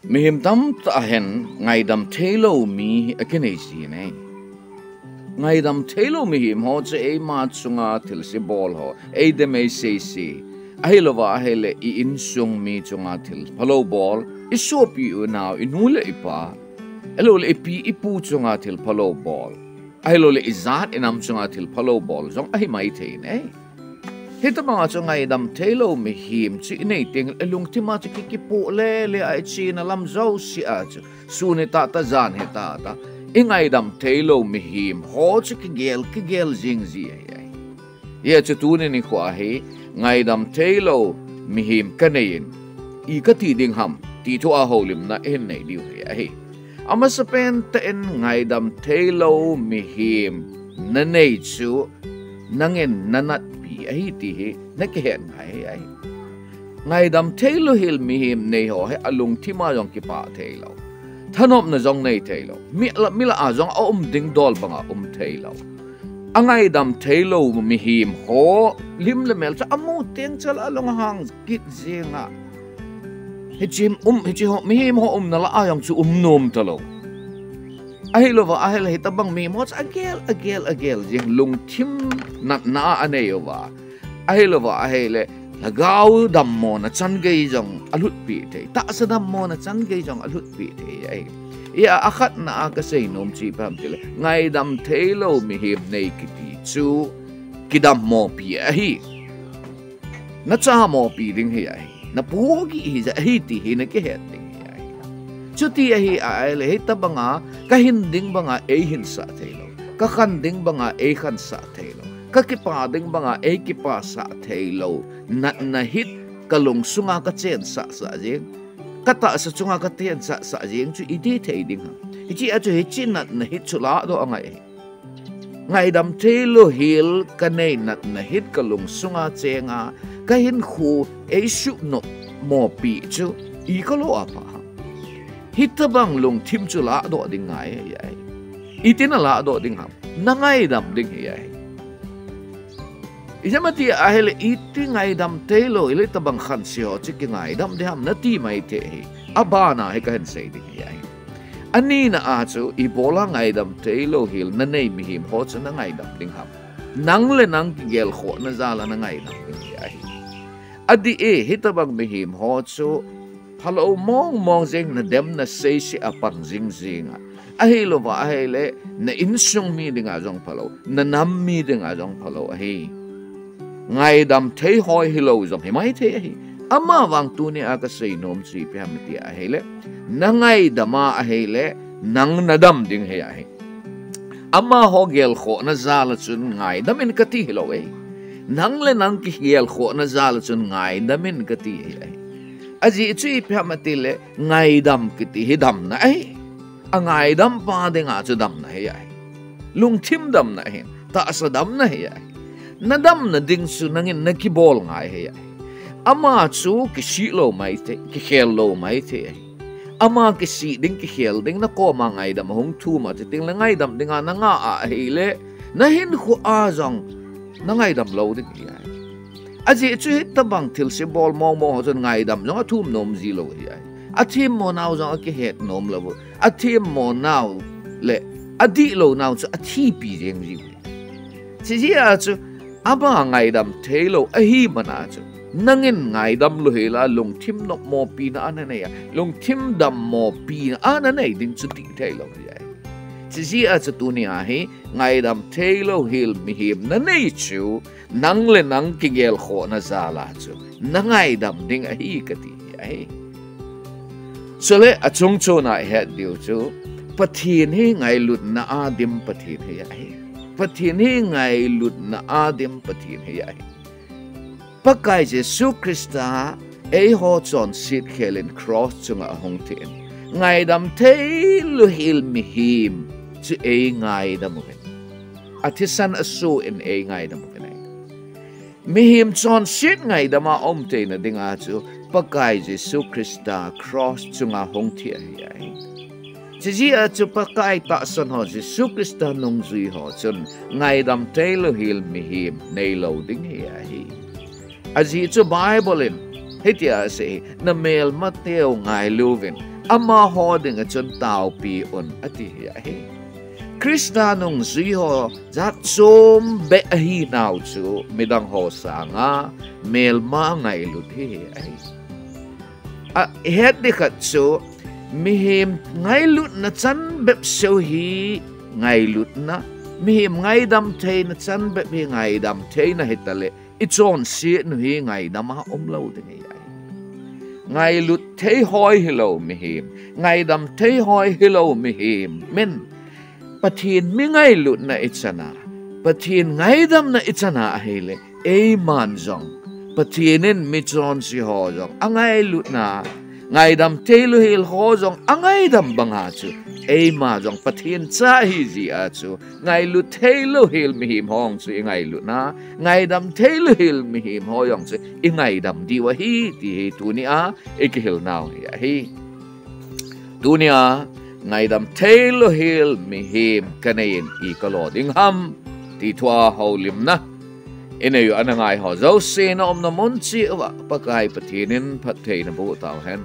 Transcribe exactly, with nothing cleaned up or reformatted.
Mihem tamtah hin ngaidam theilou mi hi akinei jin ahi. Ngaidam theilou mihem ho chu eima chunga thilse bol ho, eidem eisei se, ahilouva ahile i insung mi chunga thil phalou bol, i sopi u nao, i nu le i pa, ahilouleh i pi i pu chunga thil phalou bol, ahilouleh i jat i nam chunga thil phalou bol jong ahi maithei in ahi. Hitobanga chu ngaidam theilou mihem chu inei teng, i lungthima chu ki, kipoh lele a, i chena lam jouse a chu, sun hi tata, jan hi tata, i ngaidam theilou mihem ho chu kigel, kigel jing ji ahi, ahi. Hijeh chun tuni nikho hi ngaidam theilou mihem kanei in, i kati ding ham ti thu a houlimna ihin nei diu hi ahi. Amasapen tah in ngaidam theilou mihem nanei chu nangin nanatpi ahi ti hi nakihet ngai hi ahi. Ngaidam theilou hel mihem nei ho hi alungthima jong kipah theilou, thanopna jong nei theilou, mi lah, mi lah a jong aum ding dol banga um theilou. Angaidam theilou mihem ho lim le mel chu amu teng chal alung ahang kit jeng a, hiche um, hiche ho, mihem ho umna lah a jong chu um nom talou. Ahilouva ahile hitobang mihem ho chu agel, agel, agel jeng, lungthim natna a anei uva, ahilouva ahile lhagao dammona changei jong alhutpi thei, tahsa dammona changei jong alhutpi thei ahi. Hia, akhatna a kasei nom chu ipi ham itile, ngaidam theilou mihem nei kiti chu kidammopi ahi. Nachammopi ding hi ahi, napohgih hija ahi ti hi nakihet ding hi ahi. Chuti ahi a ahile hitobanga kahin ding banga eihinsah theilou, kakhan ding banga eikhansah theilou, kakipa ding banga eikipasah theilou natna hit kalungsunga kachensah sah jeng, katahsa chunga katensah sah jeng chu iti thei ding ham? Hiche a chu hiche natna hit chu lahdoh angai ahi. Ngaidam theilou hel kanei natna hit kalungsunga chenga kahinkho eisuhnopmopi chu i kalo a pha ham? Hitobang lungthim chu lahdoh ding ngai ahi. Itin alahdoh ding ham? Nangaidam ding hi ahi. Ijemati ahile iti ngaidam theilou hel itobang khanse ho chu kingaidam ding ham nati maithei ahi. Abana hi kahin sei ding hi ahi. Anina a chu ibola ngaidam theilou hel nanei mihem ho chu nangaidam ding ham? Nang le nang kigelkhohna jal a nangaidam ding hi ahi. Adih e, hitobang mihem ho chu phalou mong mong jeng, nadem naseise a pang jing jeng a, ahilouva ahile na insung mi dinga jong phalou, na nam mi dinga jong phalou ahi. Ngaidam thei hoi hilou jong hi maithei ahi. Amavang tunia kasei nom chu ipi ham iti ahile, nangaidam a ahile nang nadam ding hi ahi. Amaho gelkhohna jal a chun ngaidam in kati hilou e. Nang le nang kigelkhohna jal a chun ngaidam in kati hi ahi. Ajeh chu ipi ham itile, ngaidam kiti hi damna ahi. Angaidam pa dinga chu damna hi ahi. Lungthim damna ahi, tahsa damna hi ahi. Nadamna ding chu nangin nakibol ngai hi ahi. Ama chu kisih lou maithei, kikhel lou maithei ahi. Ama kisih ding, kikhel ding, nakoma ngaidam ahung thum a, chutengle ngaidam dinga nanga a ahile, nahinkho a jong nangaidam lou ding hi ahi. Ajeh chu hitobang thilse bol mong mong ho chun ngaidam jong athum nom jilou hi ahi. Athemmo nau jong akihet nom lou u, athemmo nau le adihlou nau chu athipi jeng jiu hi. Chujeh a chu ama ngaidam theilou ahi mana chu, nangin ngaidam lou hel a lungthim nopmopina a nanei a, lungthim dammopina a nanei ding chu ti theilou hi ahi. Chujeh a chu tunia hi ngaidam theilou hel mihem nanei chu nang le nang kigelkhohna jal a chu nangaidam ding ahi kati hi ahi. Chule achung chon a ihet diu chu, Pathen hi ngailutna a dim Pathen hi ahi. Pathen hi ngailutna a dim Pathen hi ahi. Pakai Jesu Christa eiho chonset khel in cross chunga ahung thi in, ngaidam theilou hel mihem chu eingaidam uvin, athisan asoh in eingaidam uvin ahi. Mihem chonset ngaidam a aum theina dinga chu Pakai Jesu Christa cross chunga hung thi ahi ahi. Chujeh a chu Pakai tahsan ho, Jesu Christa nungjui ho chun ngaidam theilou hel mihem neilou ding hi ahi. Ajeh chu Bible in hitia asei hi, namelmateu ngailu vin, amaho dinga chun taopi un ati hi ahi. Christa nungjui ho jat chom beh ahinau chu midang ho sanga melma ngailut hi ahi. A, het ding khat chu, mihem ngailutna chan bep seh hi ngailutna, mihem ngaidam theina chan bep hi ngaidam theina hitaleh, ichonset nu hi ngaidam a umlou ding ahi. Ngailut thei hoi hilou mihem, ngaidam thei hoi hilou mihem, min Pathen mi ngailutna ichan a, Pathen ngaidamna ichan a ahileh, eiman jong, Pathen in michonse ho jong angailutna, ngaidam theilou hel ho jong angaidam banga chu, eima jong Pathen cha ahi jeh a chu, ngailut theilou hel mihem ho chu ingailutna, ngaidam theilou hel mihem ho jong chu ingaidam diu ahi, ti hi tunia ikihilnau hi ahi. Tunia ngaidam theilou hel mihem kanei in i kalo ding ham, ti thua houlimna inei u ana ngai ho jouse naumna mun cheh uva Pakai Pathen in phattheina boh tauhen.